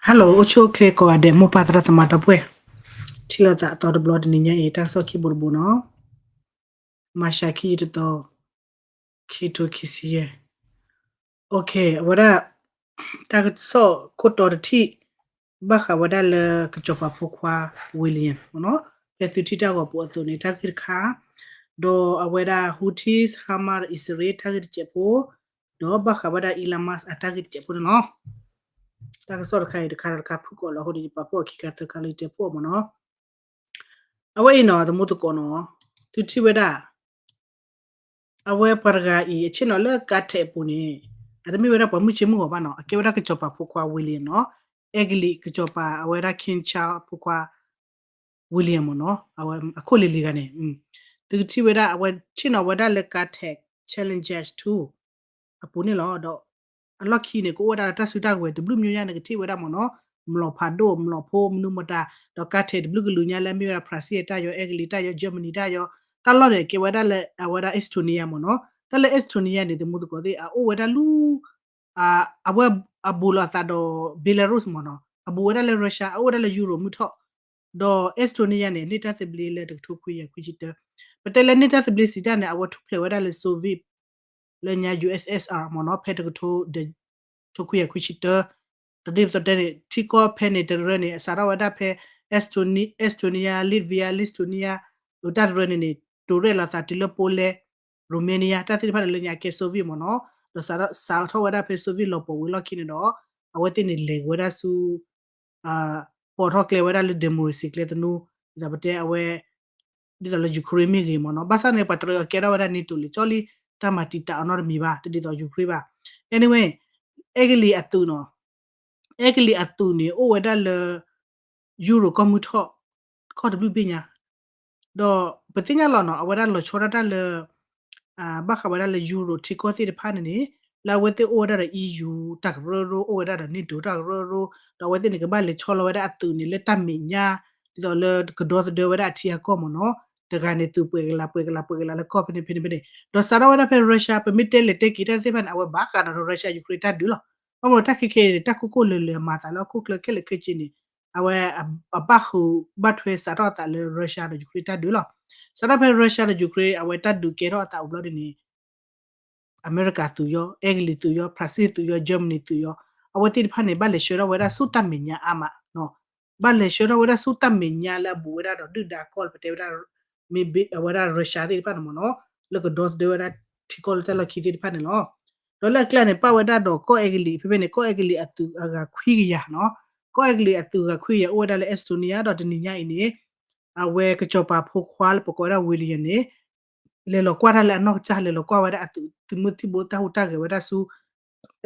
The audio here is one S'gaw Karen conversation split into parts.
Hello အိၣ်ဆူၣ်အိၣ်ချ့ကိးဂၤဒဲး မိၢ်ပၢ်သရၣ်သမါဒီပုၢ်ဝဲၢ်, ထံၣ်လိာ်သးအသီတဘျီတနံၤညါအံၤ တၢ်ကစီၣ်ခံဘိတဘိနီၤ, မၤရှးခံယတသီ, ခံထိခံဆံယဲၢ်, အဝဲဒၣ် တၢ်ကစီၣ်ခိၣ်တီတထံၣ် ဘၣ်ဃးဝဲဒၣ်လၢကစီၤပၤဖိခွါ William မ့ၢ်နီၤ, ဖဲသုထံၣ်တၢ်ဂီၤပူၤအသိးန့ၣ် တၢ်ဂ့ၢ်တခါ, ဒီးအဝဲဒၣ် Houthis Hamas အံၣ်စရ့လး တၢ်ဂ့ၢ်တစဲးဖိ, ဒီးဘၣ်ဃးဝဲဒၣ် Elon Musk အတၢ်ဂ့ၢ်တစဲးဖိန့ၣ်လီၤ. တၢ်ကစီၣ်တခါအံၤ တခါဒီးတခါဖုၣ်ကိာ်လီၤအဃိန့ၣ် ယပာ်ဖှိၣ်အခံခါသၢခါလၢယတဲဖှိၣ်အီၤမ့ၢ်နီၤ. အဝဲအံၤနီၤ သမူသကိးနီၤ, သုထံၣ်ဝဲဒၣ် အဝဲပှၤတဂၤအံၤ အဆ့ၣ်နီၤလၢကါထဲးအပူၤန့ၣ် အတမ့ၢ်ဝဲဒၣ်ပှၤမုၢ်ဆ့ၣ်မုၢ်ဂီၤဘၣ်နီၤ, အကဲဝဲဒၣ်ကစီၤပၤဖိခွါ William နီၤ, အဲကလံးကစီၤပၤ အဝဲဒၣ် King Charles ဖိခွါ William မ့ၢ်နီၤ, အဝဲအခိၣ်လံၤလံၤဂၤန့ၣ်, သုကထံၣ်ဝဲဒၣ် အဝဲဆ့ၣ်နီၤဝဲဒၣ်လၢကါထဲး Challenger two အပူၤန့ၣ်လီၤ. ဒီးအလီၢ်ခံန့ၣ် ကအိၣ်ဝဲဒၣ်လၢတၢ်စုတၢ်ကဝဲၤတဘျုးမံၤညါန့ၣ် ကထံၣ်ဝဲဒၣ်မ့ၢ်နီၤ, မျိာ်ဖးဒိၣ် မျိာ်ဖိ မနုၤမတၤ, ဒီးကါထဲးတဘျုးကလုာ်ညါလၢအမ့ၢ်ဝဲဒၣ် ဖရၣ်စံၣ်တၢ်ယီၤ အဲကလံးတၢ်ယီၤ Germany တၢ်ယီၤ, တၢ်လီၢ်န့ၣ် ကဲဝဲဒၣ်လၢအဝဲဒၣ် Estonia မ့ၢ်နီၤ, တၢ်လၢ Estonia န့ၣ် သမူသကိးသ့ၣ် အအိၣ်ဝဲဒၣ်လၢ အဝဲအဘူးလိာ်အသးဒီး Belarus မ့ၢ်နီၤ, အဘူးဝဲဒၣ်လၢ Russia အအိၣ်ဝဲဒၣ်လၢ Europe မုၢ်ထီၣ်, ဒီး Estonia န့ၣ် န့ၢ်တၢ်သဘျ့လၢတကထိခွံကယၤခွံဆံတၢ, ပတဲလၢန့ၢ်တၢ်သဘျ့စံးတၢ်န့ၣ် အဝဲထူၣ်ဖျဲးဝဲဒ�်လၢ Soviet လၢညါ U S S R မ့ၢ်နီၤ, ဖဲတကထိ တကထိခွံကယၤခွံဆံတၢ, ဒီးဒ်သိးတဲန့ၣ် ထံကီၢ်ဖဲန့ၣ်တရၢန့ၣ် အစးထီၣ်ဝဲဒၣ်ဖဲ Estonia, Estonia, Latvia, Lithuania အတၢ်တရၢန့ၣ်န့ၣ် တိၤရဲၣ်လီၤသးတုၤလၢ Poland, Romania တၢ်သ့ၣ်တဖၣ်န့ၣ်လၢညါကဲ Soviet မ့ၢ်နီၤ, ဒီးစးထီၣ်ဝဲဒၣ်ဖဲ Soviet လီၤပှီၢ်ဝံၤလီၢ်ခံန့ၣ်ဒီး အဝဲသ့ၣ်န့ၣ်လဲၤဝဲဒၣ်ဆူ ပိာ်ထီၣ်ကျဲဝဲဒၣ်လၢ democracy ကျဲသနူ, ဒ်သိးပတဲအဝဲ ဒ်သိးလၢ Ukraine မ့ၢ်ဂ့ၤမ့ၢ်နီၤ, ဘၣ်ဆၣ်န့ၣ် ပှၤတရၢအကဲထီၣ်ဝဲဒၣ် NATO လံ ကၠီလံ, တၢ်မၤတံာ်တာ်အီၤနီတမံၤဘၣ်, တဒ်သိး Ukraine ဘၣ်. Anyway, အဲကလံးအသုးနီၤ, အဲကလံးအသုးန့ၣ် အိၣ်ဝဲဒၣ်လၢ Europe ကီၢ်မုၢ်ထီၣ် ကီၢ်တဘျုးဘ့ၣ်ညါ, ဒီးပသ့ၣ်ညါလီၤနီၤ အဝဲဒၣ်လီၤဆီဒၣ်တၢ်လၢ ဘၣ်ဃးဝဲဒၣ်လၢ Europe ထံကီၢ်သ့ၣ်တဖၣ်န့ၣ်န့ၣ် လၢအဝဲသ့ၣ်အိၣ်ဝဲဒၣ်ဒီး E U တၢ်ကရၢကရိ, အိၣ်ဝဲဒၣ်ဒီး NATO တၢ်ကရၢကရိ, ဒီးအဝဲသ့ၣ်န့ၣ် ကဘၣ်လဲၤဆီလီၤဝဲဒၣ်အသုးန့ၣ် လၢတၢ်မဲာ်ညါ, ဒ်သိးလၢကဒီသဒၢဝဲဒၣ်အထံအကီၢ်မ့ၢ်နီၤ, တဂၤန့ၣ်သုးပှဲၤကလး ပှဲၤကလး ပှဲၤကလးလၢကီၢ်ဖဲန့ၣ်ဖဲန့ၣ်ဖဲန့ၣ်, ဒီးစးထီၣ်ဝဲဒၣ်ဖဲ Russia ပမ့ၢ်တဲလဲၤတဲက့ၤတၢ်သ့ၣ်တဖၣ်န့ၣ် အဝဲဘၣ်ဃးဒီး Russia Ukraine တၢ်ဒုးလီၤ. ဘၣ်မနုၤတၢ်ခဲခဲအံၤန့ၣ် တၢ်ကိၢ်ကိၢ်လၢၤလၢၤအမၤသးလၢဟီၣ်ခိၣ်ချၢခဲလၢာ်ခဲဆ့န့ၣ် အဝဲအဘၣ်ဃုာ်ဘၣ်ထွဲစးထီၣ်အသးလၢ Russia ဒီး Ukraine တၢ်ဒုးလီၤ. စးထီၣ်ဖဲ Russia ဒီး Ukraine အဝဲတၢ်ဒုးကဲထီၣ်အသးအိၣ်ဘျီဒ်န့ၣ် အမဲရကၤသုးယီၤ, အဲကလံးသုးယီၤ, ဖရၣ်စံၣ်သုးယီၤ, Germany သုးယီၤ, အဝဲသ့ၣ်တဖၣ်န့ၣ် ဘၣ်လဲၤဆှၢထီၣ်ဝဲဒၣ်ဆူတၢ်မဲာ်ညါအါမး, ဘၣ်လဲၤဆှၢထီၣ်ဝဲဒၣ်ဆူတၢ်မဲာ်ညါလၢအဘူးဝဲဒၣ်ဒီးဒုၣ်ဒါကီၢ်လၢပတဲဝဲဒၣ် မ့ၢ်အဝဲဒၣ် Russia သ့ၣ်တဖၣ်န့ၣ်မ့ၢ်နီၤ, လၢကဒီသဒၢဝဲဒၣ်ထံကီၢ်လၢတၢ်လီၢ်ခံသ့ၣ်တဖၣ်န့ၣ်လီၤ. ဒီးလၢအကျါန့ၣ် ပၣ်ဝဲဒၣ်ဒီးကီၢ်အဲကလံး ဖဲဖဲန့ၣ် ကီၢ်အဲကလံးအသုးအဂၤခွံကယၤနီၤ, ကီၢ်အဲကလံးအသုးအဂၤခွံကယၤအိၣ်ဝဲဒၣ်လၢ Estonia ဒီးတနံၤညါအံၤန့ၣ် အဝဲကစီၤပၤဖိခွါလၢပကိးဝဲဒၣ် William န့ၣ် လဲၤလီၤကွၢ်တၢ်လၢအနီၢ်ကစၢ် လဲၤလီၤကွၢ်ဝဲဒၣ်အသုး သုးမုၢ်သံၣ်ဘိတၢ်ဟူးတၢ်ဂဲၤဝဲဒၣ်ဆူ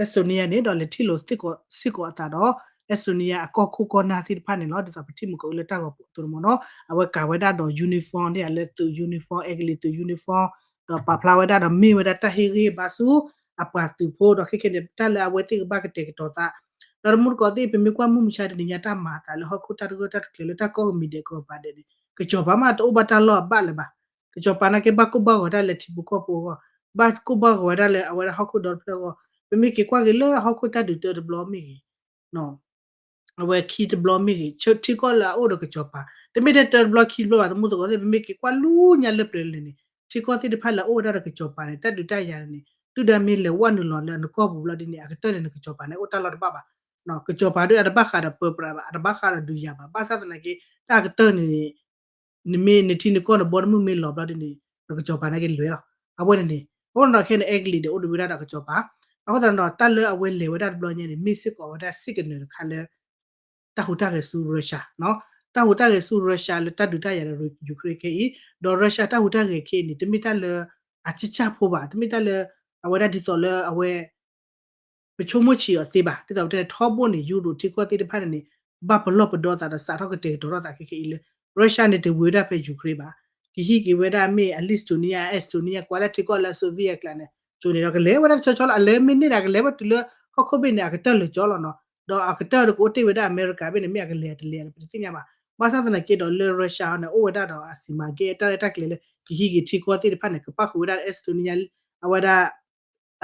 Estonia န့ၣ် ဒီးလဲၤထံၣ်လိာ်စ့ၢ်ကီးအသးဒီး Estonia အကီၢ်ခိၣ်ကီၢ်နၢ်သ့ၣ်တဖၣ်န့ၣ်လီၤ. ဒ်သိးပထံၣ်မုၢ်ကီးလၢတၢ်ဂီၤပူၤအသိးန့ၣ်မ့ၢ်နီၤ အဝဲကၤဝဲဒၣ်ဒီး uniform န့ၣ် လၢသုး uniform အဲကလံးသုး uniform ဒီးပာ်ဖျါဝဲဒၣ်ဒီးမ့ၢ်ဝဲဒၣ်တၢ်ဟ့ၣ်ဂံၢ်ဟ့ၣ်ဘါဆူအပှၤသုးဖိ ဒီးခဲခဲန့ၣ် တၢ်လၢအဝဲသ့ၣ်ကဘၣ်ကတဲာ်ကတီၤသး ဒီးတမူတကိးသ့ၣ် ပမ့ၢ်ကွၢ်မုၢ်မဆါတနံၤညါ တၢ်မၤအသးလၢဟီၣ်ခိၣ်တၢ်တဂၢၢ်တၢ်တကျၢၤလၢတၢ်ကိးကမံၤဒဲးကိးဂၤဒဲးန့ၣ် ကစီၤပၤမးတအိၣ်ဘၣ်တၢ်လီၢ်အဘၣ်လၢၤဘၣ်. ကစီၤပၤနာ်က့ဘၣ်ကိၢ်ဘၣ်ဂီၤတၢ်လၢထံဖိကီၢ်ဖိအဂီၢ်, ဘၣ်ကိၢ်ဘၣ်ဂီၤဝဲဒၣ်လၢအဝဲဒၣ်ဟီၣ်ခိၣ်ဒီတဖျၢၣ်အဂီၢ်, ပမ့ၢ်က့ၤကွၢ်က့ၤလၢဟီၣ်ခိၣ်တၢ်ဒုးတၢတဘျီမ့ၢ်ဂ့ၤ, အဝဲခံတဘျီမ့ၢ်ဂ့ၤ ထံကီၢ်လၢအအိၣ်ဒီးကစီၤပၤ တမ့ၢ်ထဲတဘျီခံတဘျီဘၣ် သမူသကိးသ့ၣ် ပမ့ၢ်က့ၤကွၢ်လူညါလၢပျၢၤလဲၣ်န့ၣ် ထံကီၢ်သ့ၣ်တဖၣ်လၢအအိၣ်ဝဲဒၣ်ဒီးကစီၤပၤန့ၣ် တၢ်ဒုးတၢ်ယၤန့ၣ် ဒုၣ်ဒါမ့ၢ်လဲၤဝဲနုာ်လီၤလၢနကီၢ်ပူၤဘျီဒ်န့ၣ် အကတၢၢ်န့ၣ် နကစီၤပၤန့ၣ် အိၣ်တၢ်လီၢ်တဘၣ်ဘၣ်. ကစီၤပၤဒုးအတဘၣ်ဃးဒီးပၢပြးဘၣ် အတဘၣ်ဃးဒီးဒုးယၤဘၣ် ဘၣ်ဆၣ်သနာ်က့ တၢ်အကတၢၢ်န့ၣ်န့ၣ် နမ့ၢ်နထံနကီၢ်နဘီနမုၢ်မ့ၢ်လီၤဘျီဒ်န့ၣ် နကစီၤပၤန့ၣ်က့ၤလဲၤလီၤ. အဝဲန့ၣ်န့ၣ် အဃိန့ၣ်ဒီးခဲန့ၣ် အဲကလံးန့ၣ် အိၣ်ဒီးဝဲဒၣ်ဒီးကစီၤပၤ အဃိသတးဒီး တၢ်လၢအဝဲလဲၤဝဲဒၣ်တဘျီညါန့ၣ် မ့ၢ်စ့ၢ်ကီးဝဲဒၣ် signal တခါလၢ တၢ်ဟူးတၢ်ဂဲၤဆူ Russia တၢ်ဟူးတၢ်ဂဲၤဆူ Russia လၢတၢ်ဒုးတၢ်ယၤဒီး Ukraine ခဲအံၤ ဒီး Russia တၢ်ဟူးတၢ်ဂဲၤခဲအံၤန့ၣ် တမ့ၢ်တၢ်လၢအကၢ်ကၢ်ဖိဘၣ် တမ့ၢ်တၢ်လၢ အဝဲဒၣ်ဒ်သိးလၢအဝဲ ပဆိကမိၣ်ဆံးအီၤသ့ဘၣ် ဒ်သိးပတဲန့ၣ် ထီဘိန့ၣ် Europe ထံကီၢ်သ့ၣ်တဖၣ်န့ၣ်န့ၣ် ဘၣ်ပလီၢ်ပဒီသးဒီးစးထီၣ်ကတဲာ်ကတီၤထီၣ်သးခဲခဲအံၤလၢ Russia န့ၣ်တဝံၤဝဲဒၣ်ဖဲ Ukraine ဘၣ် ကဟံးက့ၤဝဲဒၣ်မ့ၢ် Lithuania Estonia ကွၢ်လၢထံကီၢ်လၢ Soviet အကျါန့ၣ် ကၠိန့ၣ်ဒီးကလဲၤဝဲဒၣ်တဆီဆီလီၤ အလဲၤမ့ၢ်န့ၢ်ဒၣ်ကလဲၤဝဲတုၤလၢဟီၣ်ခိၣ်ဘ့ၣ်န့ၣ် အကတၢၢ်လၢာ်ကၠီလီၤနီၤ ဒီးအကတၢၢ်ဒီးကအိၣ်တ့ၢ်ဝဲဒၣ်အမဲရကၤဘ့ၣ်န့ၣ် မ့ၢ်အကလဲၤတလဲၤန့ၣ် ပတသ့ၣ်ညါဘၣ် ဘၣ်ဆၣ်သနာ်က့ဒီးလၢ Russia န့ၣ် အိၣ်ဝဲဒၣ်ဒီးအစံးမၤကဲတၢ်ရဲၣ်တၢ်ကျဲၤလၢ ကဟံးက့ၤထံကီၢ်သ့ၣ်တဖၣ်န့ၣ် ကပၣ်ဃုာ်ဝဲဒၣ် Estonia အဝဲဒၣ်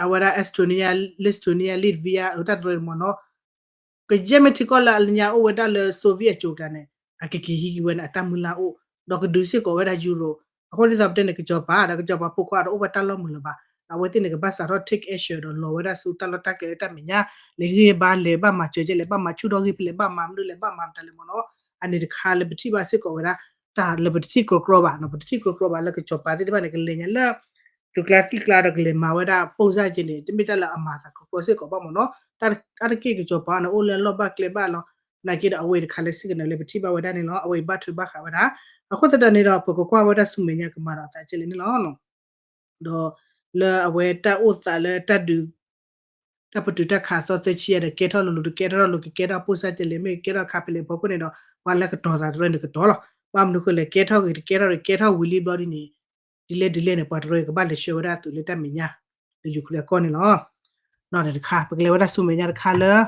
အဝဲဒၣ် Estonia Lithuania Latvia အတၢ်တရၢန့ၣ်မ့ၢ်နီၤ ကယဲၢ်မ့ၢ်ထံကီၢ်လၢအလၢညါအိၣ်ဝဲဒၣ်လၢ Soviet အကၠိအကျါန့ၣ် အကက့ၤဟံးက့ၤဝဲန့ၣ် အတၢ်မုၢ်လၢ်အိၣ် ဒီးကဒုးစ့ၢ်ကီးဝဲဒၣ် Europe အဃိဒ်သိးပတဲန့ၣ် ကစီၤပၤဒီးကစီၤပၤဖိခွါဒီးအိၣ်ဝဲတၢ်လီၢ်မုာ်လၢၤဘၣ် ဒီးအဝဲသ့ၣ်န့ၣ် ကဘၣ်စးထီၣ် take action ဒီးလီၤဝဲဒၣ်ဆူတၢ်လီၢ်တၢ်ကျဲလၢတၢ်မဲာ်ညါ လဲၤဂံၢ်ဘါလဲၤဘၣ်မၤစၢၤကဲလဲၣ် ဘၣ်မၤဆူၣ်ထီၣ်ဂံၢ်ဖဲလဲၣ် ဘၣ်မၤမနုၤလဲၣ် ဘၣ်မၤမတၤလဲၣ်မ့ၢ်နီၤ အန့ၣ်တခါလၢပထံၣ်ဘၣ်စ့ၢ်ကီးဝဲဒၣ် တၢ်လၢပတထံၣ်ကြီကြီဘၣ်နီၤ ပတထံၣ်ကြီကြီဘၣ်လၢကစီၤပၤသ့ၣ်တဖၣ်န့ၣ် ကလဲၤညါလၢ သုးကျါသံၣ်ကျါဒီးကလဲၤမၤဝဲဒၣ် ပိၢ်စၢ်က့န့ၣ် တမ့ၢ်တၢ်လၢအမၤသးကြီကြီစ့ၢ်ကီးဘၣ်မ့ၢ်နီၤ အါတက့ၢ်ကစီၤပၤန့ၣ် အိၣ်လၢအလီၢ်ဘၣ်ကျဲဘၣ်လီၤ သနာ်က့ဒီးအဝဲတခါလၢ signal လၢပထံၣ်ဘၣ်ဝဲဒၣ်န့ၣ်လီၤ အဝဲအံၤဘၣ်ထွဲဘၣ်ဃးဝဲဒၣ် အဃိသတးန့ၣ်ဒီး ပကကွၢ်ဝဲဒၣ်ဆူမဲာ်ညါကမၤဒီးအသးကဲလဲၣ်န့ၣ်လီၤ ဒီးလၢအဝဲတၢ်အိၣ်သးလၢတၢ်ဒုး တၢ်ပတုာ်တၢ်ခးအသီသၢဆံယၤဒီး ကဲထီၣ်လိၤလိၤ တကဲထီၣ်လိၤ ကကဲထီၣ်ပိၢ်စၢ်ကဲလဲၣ် မ့ၢ်ကကဲထီၣ်ခါဖဲလဲၣ်အဖီခိၣ်န့ၣ်ဒီး ပှၤလၢကတီၤသးတရၢန့ၣ်ကတီၤလီၤ ဘၣ်မနုၤဃိလဲၣ် ကဲထီၣ်ဂ့ၤ တကဲထီၣ်ဂ့ၤ ကဲထီၣ်ဝံၤလံဘျီဒ်န့ၣ် ဒ်လဲၣ်ဒ်လဲၣ်န့ၣ် ပှၤတရၢကဘၣ်လဲၤဆှၢဝဲဒၣ်အသုးလၢတၢ်မဲာ်ညါ လၢ Ukraine အကီၢ်န့ၣ်လီၤ နီၢ်တခါ ပကလဲၤဝဲဒၣ်ဆူမဲာ်ညါတခါလၢ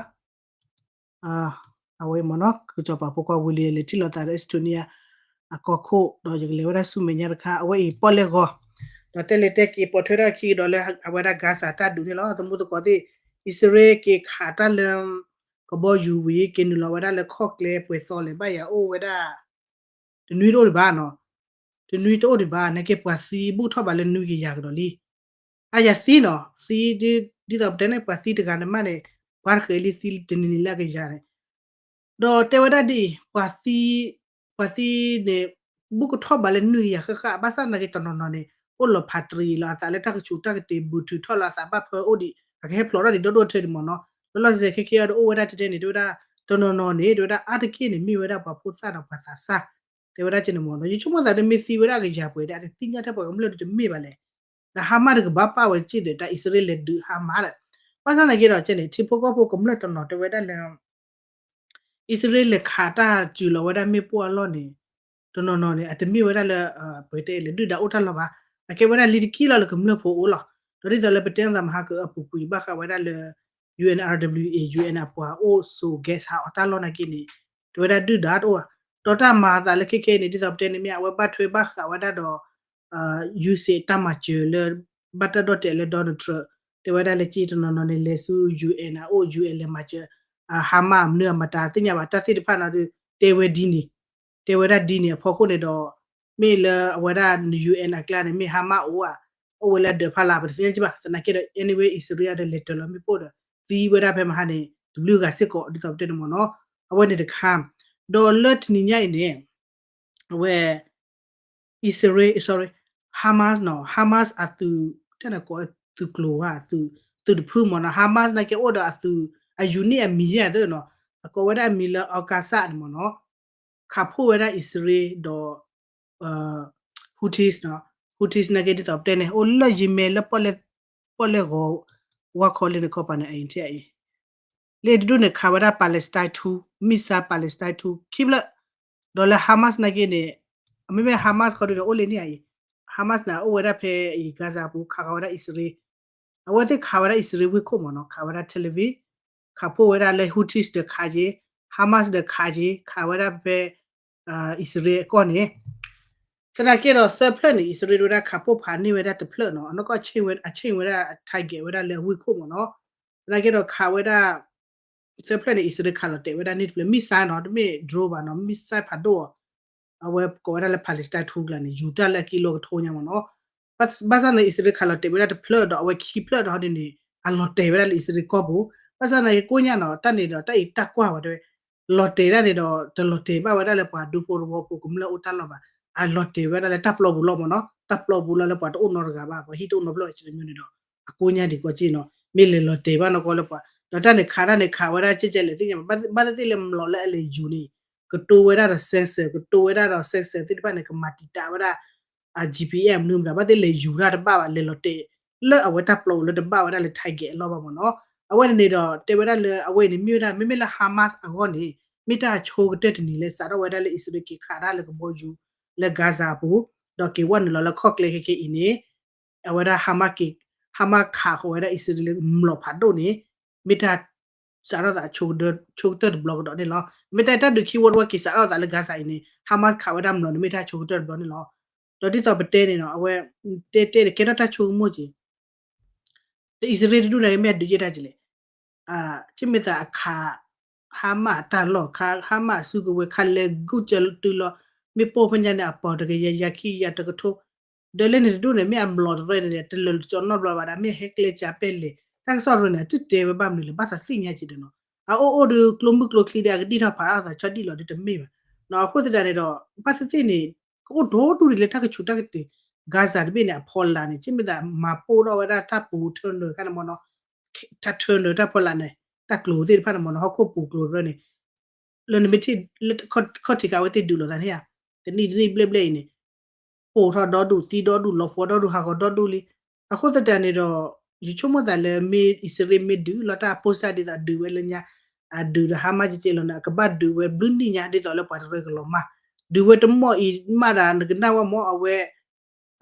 အဝဲမ့ၢ်နီၤ ကစီၤပၤဖိခွါဝံၤလံ လဲၤထံၣ်လိာ်သးဒီး Estonia အကီၢ်ခိၣ် ဒီးယကလဲၤဝဲဒၣ်ဆူမဲာ်ညါတခါ အဝဲအံၤပီၣ်လဲၣ်ဂီၤ ဒီးတဲလဲၤတဲက့ၤပိာ်ထွဲထီၣ်ခံကဒီးလၢ အဝဲဒၣ် Gaza တၢ်ဒုးန့ၣ်လီၤ သမူသကိးသ့ၣ် အံၣ်စရ့လးက့ၤခးတၢ်လၢ ကဘီယူၤဝံၤ က့ၤနုာ်လီၤဝဲဒၣ်လၢခီၣ်ကျဲပှဲၤသီလဲၣ် ဘၣ်ယၤအိၣ်ဝဲဒၣ် တနွံတအိၣ်ဒံးဘၣ်နီၤ တနွံတအိၣ်ဒံးဘၣ် နာ်က့ပှၤသံဘူးကထီၣ်ဘးလၢနွံကယၤကဒီးလံ အါယၤသံနီၤ သံ ဒ်သိးပတဲန့ၣ် ပှၤသံတဂၤန့ၣ်မးန့ၣ် ပှၤတဃဲၤလံသံတနံၤနံၤလၢအကယၤန့ၣ် ဒီးတဲဝဲဒၣ်ဒ်အံၤ ပှၤသံ ပှၤသံန့ၣ် ဘူးကထီၣ်ဘးလၢနွံကယၤဃၣ်ဃၣ် ဘၣ်ဆၣ်သနာ်က့တနီၤနီၤန့ၣ် အိၣ်လီၤဖးတရံးလီၤအသးလၢတၢ်ကဆူးတၢ်ကတ့ၤ ဘူးထုးထီၣ်လီၤအသးဘၣ်ဖၢအိၣ်ဒံး အကဟဲဖျိးထီၣ်ဒံးဒီဒိၣ်ထၢဒံးမ့ၢ်နီၤ လီၤလီၤဆဲးဆဲးခဲကဲအံၤဒီးအိၣ်ဝဲဒၣ်တဲတဲန့ၣ် တဲဝဲဒၣ် တနီၤနီၤန့ၣ် တဲဝဲဒၣ်အါတက့ၢ်န့ၣ် မ့ၢ်ဝဲဒၣ်ပှၤဖိသၣ်ဒီးပှၤသးစၢ် တဲဝဲဒၣ်က့န့ၣ်မ့ၢ်နီၤ ယဆိကမိၣ်သးဒ်မ့ၢ်သံဝဲဒၣ်အကယၤပှဲၤဒီး အတသ့ၣ်ညါထဲပှၤကမျၢၢ်ဒ်တမ့ၢ်ဘၣ်လဲၣ် ဒီးဟါမၢ်တကဘၣ်ပာ်ဝဲစ့ၢ်ဒီး တၢ်အံၣ်စရ့လးလဲၤဒုးဟါမၢ်ဒီး ဘၣ်ဆၣ်သနာ်က့ဒီးကဲန့ၣ် ထံဖိကီၢ်ဖိကမျၢၢ်တနီၤတဲဝဲဒၣ်လၢ အံၣ်စရ့လးလဲၤခးတၢ်စုၤလီၤဝဲဒၣ်မ့ၣ်ပိၢ်အလီၢ်န့ၣ် တနီၤနီၤန့ၣ် အတမ့ၢ်ဝဲဒၣ်လၢ ပကတဲလဲၤဒုၣ်ဒါအိၣ်တၢ်လီၢ်ဘၣ် အကဲဝဲဒၣ်လံတက့ၢ်လီၤလၢကမျၢၢ်ဖိအအိၣ်လီၤ ဒီးဒ်သိးလၢပတဲသးမဟါကအပူၤကွံာ်ဘၣ်ဃးဝဲဒၣ်လၢ ယူၣ်အၣ်အၣ်ဒါဘလျူအ့ ယူၣ်အၣ်အၣ် အပှၤအိၣ်ဆိး guest house အတၢ်လီၢ်နာ်က့န့ၣ် တဲဝဲဒၣ်ဒုၣ်ဒါတအိၣ်ဘၣ် ဒီးတၢ်မၤအသးလၢခဲခဲအံၤန့ၣ် ဒ်သိးပတဲန့ၣ်မ့ၢ် အဝဲဘၣ်ထွဲဘၣ်ဃးဝဲဒၣ်ဒီး ယူၤစ့းတၢ်မၤစၢၤလၢ ဘၣ်တၢ်ဒီၣ်တဲာ်လၢ Donald Trump တဲဝဲဒၣ်လၢက့တနီၤနီၤန့ၣ် လဲၤဆူ ယူၣ်အၣ်အၣ် အအိၣ် ယူၣ်အၣ်အၣ် လဲၤမၤစၢၤ ဟါမၢ်မနုၤအမတၤသ့ၣ်ညါဘၣ် တၢ်သ့ၣ်တဖၣ်န့ၣ်ဒီး တဲဝဲဒ်န့ၣ် တဲဝဲဒၣ်ဒ်န့ၣ်အဖီခိၣ်န့ၣ်ဒီး မ့ၢ်လၢအဝဲဒၣ် ယူၣ်အၣ်အၣ် အကျါန့ၣ် မ့ၢ်ဟါမၢ်အိၣ်ဧါ အိၣ်ဝဲလၢအဒၢးဖီလာ် ပတသ့ၣ်ညါဘၣ် သနာ်က့ဒီး anyway အံၣ်စရ့လးဒီးလဲၤတၢၤလီၤမ့ၣ်ပိၢ်ဒီး သံဝဲဒၣ်ဖဲမဟါန့ၣ် တဘျုးဂၤစ့ၢ်ကီး ဒ်သိးပတဲန့ၣ်မ့ၢ်နီၤ အဝဲန့ၣ်တခါ ဒီးလၢတနံၤညါအံၤန့ၣ် အဝဲ အံၣ်စရ့လး sorry Hamas နီၤ Hamas အသုး တၢ်န့ၣ်ကိးသုးကျိၤဝဲ သုးတဖုမ့ၢ်နီၤ Hamas နာ်က့အိၣ်ဒီးအသုး အ unit အမံၤယဲၢ်သ့ၣ်နီၤ အကိးဝဲဒၣ်အမံၤလၢ Al-Qassam န့ၣ်မ့ၢ်နီၤ ခးဖှိၣ်ဝဲဒၣ်အံၣ်စရ့လးဒီး Houthis နီၤ Houthis နာ်က့ဒ်သိးပတဲန့ၣ် အိၣ်လၢယမဲလၢ ပီၣ်လဲၣ်ဂီၤ ဝါခီလ့ၣ်န့ၣ်ခီပၤန့ၣ် အံၤထံၣ်အံၤ လၢတဒူၣ်န့ၣ် ခးဝဲဒၣ် Palestine ထူ missile Palestine ထူ ခံဖျၢၣ် ဒီးလၢ Hamas နာ်က့န့ၣ် အမ့မ့ၢ် Hamas ခီဒုဒီးအိၣ်လၢန့ၣ်အံၤ Hamas န့ၣ် အိၣ်ဝဲဒၣ်ဖဲအံၤ Gaza ပူၤ ခးဃီၤဝဲဒၣ်အံၣ်စရ့လး အဝဲသ့ၣ်ခးဝဲဒၣ်အံၣ်စရ့လးဝ့ၢ်ခိၣ်မ့ၢ်နီၤ ခးဝဲဒၣ် Tel Aviv ခးဖှိၣ်ဝဲဒၣ်လၢ Houthis ဒီးခးက့ၤ Hamas ဒီးခးက့ၤ ခးဝဲဒၣ်ဖဲ အံၣ်စရ့လးအကီၢ်န့ၣ် သနာ်က့ဒီးသၢဖျၢၣ်န့ၣ် အံၣ်စရ့လးဝဲဒၣ်ခးဖှိၣ်ဖးန့ၢ်ဝဲဒၣ်တဖျၢၣ်နီၤ အနီၢ်ကီၢ်အဆ့ၣ်ဝဲဒၣ် အ target ဝဲဒၣ်လၢဝ့ၢ်ခိၣ်မ့ၢ်နီၤ သနာ်က့ဒီးခးဝဲဒၣ် သၢဖျၢၣ်န့ၣ် အံၣ်စရ့လးခးလီၤတဲာ်ဝဲဒၣ်န့ၣ်တဖျၢၣ် missile နီၤ, တမ့ၢ် drone ဘၣ်နီၤ, missile ဖးဒိၣ်အီၤ, အဝဲကိးဝဲဒၣ်လၢ Palestine ထူကျါန့ၣ် ယူၤတၢ်လၢအကံလိကထိညါမ့ၢ်နီၤ. ဘၣ်ဆၣ်သနာ်က့ အံၣ်စရ့လးခးလီၤတဲာ်ဝဲဒၣ်တဖျၢၣ်ဒီး အဝဲခံဖျၢၣ်ဒီးဟီဒ်န့ၣ် အလီၤတဲာ်ဝဲဒၣ်လၢအံၣ်စရ့လးကီၢ်ပူၤ, ဘၣ်ဆၣ်သနာ်က့ကိညါနီၤ တၢ်န့ၣ်ဒီး တၢ်အံၤတၢ်ကွၢ်ဝဲတဲဝဲ လီၤတဲာ်ဒၣ်န့ၣ်ဒီး တလီၤတဲာ်ဘၣ်ဝဲဒၣ်လၢပှၤဒူဖိတဝီဖိကမျၢၢ်အိၣ်တၢ်လီၢ်ဘၣ်, အလီၤတဲာ်ဝဲဒၣ်လၢတၢ်ပျီပူၤလီၤမ့ၢ်နီၤ, တၢ်ပျီပူၤလီၤလၢပှၤတအိၣ်နီတဂၤဘၣ်, ပှၤဟံၣ်တအိၣ်နီဖျၢၣ်ဘၣ် ကဲတမံၤန့ၣ်ဒီး အကိညါဒံးကီးက့နီၤ, မ့ၢ်လဲၤလီၤတဲာ်ဘၣ်နီၢ်ကီၢ်လၢပှၤ, ဒီးတၢ်န့ၣ်ခးတၢ်န့ၣ်ခးဝဲဒၣ်ကဲကဲလဲၣ်သ့ၣ်ညါဘၣ်, ဘၣ်သ့ၣ်သ့ၣ်လၢမျိာ်လၢအလဲၤယူၤန့ၣ် ကတိၤဝဲဒၣ်ဒီး sensor, ကတိၤဝဲဒၣ်ဒီး sensor သ့ၣ်တဖၣ်န့ၣ် ကမၤတံာ်တာ်ဝဲဒၣ် အ GPS မနုၤမတၤ ဘၣ်သ့ၣ်လဲၤယူၤတၢ်တဘၣ်ဘၣ် လဲၤလီၤတဲာ် လၢအဝဲတၢ်ပျီပူၤလၢတဘၣ်ဝဲဒၣ်လၢ target အလီၢ်ဘၣ်မ့ၢ်နီၤ. အဝဲန့ၣ်န့ၣ်ဒီး တဲဝဲဒၣ်လၢအဝဲအံၤန့ၣ် မ့ၢ်ဝဲဒၣ် မ့မ့ၢ်လၢ Hamas အဂီၢ်န့ၣ် မ့ၢ်တၢ်ဆိကတၢၢ်တနံၤလၢ စးထီၣ်ဝဲဒၣ်လၢအံၣ်စရ့လးက့ၤခးတၢ်လၢကဘီယူၤ လၢ Gaza အပူၤ, ဒီးက့ၤဝဲနုာ်လီၤလၢခီၣ်ကျဲခဲခဲအံၤန့ၣ် အဝဲဒၣ် Hamas ခးဃီၤဝဲဒၣ်အံၣ်စရ့လးလၢမျိာ်ဖးဒိၣ်န့ၣ် မ့ၢ်တၢ် စးထီၣ်သး ဆိကတၢၢ်တဘျီကဒီးန့ၣ်လီၤ. မ့ၢ်တၢ်တၢ်ဒုးခံဝီတဝီက့ၤစးထီၣ်သးလၢ Gaza အံၤန့ၣ် Hamas ခးဝဲဒၣ်မျိာ်န့ၣ် မ့ၢ်တၢ်ဆိကတၢၢ်တဘျီန့ၣ်လီၤ. ဒီးဒ်သိးပတဲန့ၣ်နီၤ အဝဲ တဲတဲန့ၣ် ကဲထီၣ်တၢ်ဆိကမိၣ်က့ၤ ဒီးအံၣ်စရ့လးတဒူၣ်န့ၣ် မ့ၢ်အဒုးယဲၢ်တၢ်ကလဲၣ်, ကမ့ၢ်သးအခး Hamas အတၢ်လီၢ်ခး Hamas အစုကဝဲၤခးလဲၤဂုာ်ကၢၤတုၤလီၤ မ့ၢ်ပိၢ်ဖဲညါန့ၣ် အပီၤတကယၤ ယၤခံယၤတကထိ, ဒီးလၢန့ၣ်တဒူၣ်န့ၣ် မ့ၢ်အမျိာ်တရၢန့ၣ် တလၢာ်ကၠီနီတဘျီဘၣ်ဒီး မ့ၢ်အဟဲကျဲကၢၤပဲလဲၣ် တၢ်ကစီၣ်တရၢန့ၣ် အတတဲဝဲဘၣ်မနုၤလဲၣ် ဘၣ်သးသ့ၣ်ညါက့ၤဒီးနီၤ အအိၣ်အိၣ်ဒီးကျိမုၢ်ကျိချံဒီး အကဒံၣ်ထီၣ်ဖးအီၣ်သးဆီဒံၣ်လီၤဒီးတမ့ၢ်ဘၣ်. အဃိသတးန့ၣ်ဒီး ဘၣ်သ့ၣ်သ့ၣ်န့ၣ် ကအိၣ်ဒီဒူၣ်ဒံးလၢတၢ်ကဆူးတၢ်ကတ့ၢ် Gaza တဘ့ၣ်န့ၣ် အဖီလာ်န့ၣ် ကမ့ၢ်သးမၤပိၢ်ထီၣ်ဝဲဒၣ်တၢ်ပူၤ tunnel ခါန့ၣ်မ့ၢ်နီၤ, တၢ် tunnel တၢ်ဖီလာ်န့ၣ် တၢ်ကျိၤသ့ၣ်တဖၣ်န့ၣ်မ့ၢ်နီၤ ဟီၣ်ခိၣ်ပူၤကျိၤတရၢန့ၣ် လၢနမ့ၢ်ထံၣ် ခီၣ်ထံးခးဝဲသ့ၣ်ဒုးလိာ်သးန့ၣ်ဧါ, တနံၣ်တနံၣ်ဘျဲၣ်ဘျဲၣ်အံၤန့ၣ် ပိၢ်ထီၣ်ဒီဒူၣ် သံဒီဒူၣ် လီၤဖှီၣ်ဒီဒူၣ် ဟးဂီၤဒီဒူၣ်လံ. အဃိသတးန့ၣ်ဒီး ယဆိကမိၣ်သးလၢမ့ၢ်အံၣ်စရ့လးမ့ၢ်ဒုးလီၤတၢ်အဖိစၢ်ဒ်သိး ဒုးဝဲလၢညါ အဒုးဒီး Hamas ကက့လီၤန့ၣ် အကဘၣ်ဒုးဝဲဘျုးနံၣ်ညါ ဒ်သိးလၢပှၤတရၢကလီၤမၢ် ဒုးဝဲတမီၢ်အံၤမးဒီး နကနၣ်ဝဲမ့ၢ်အဝဲ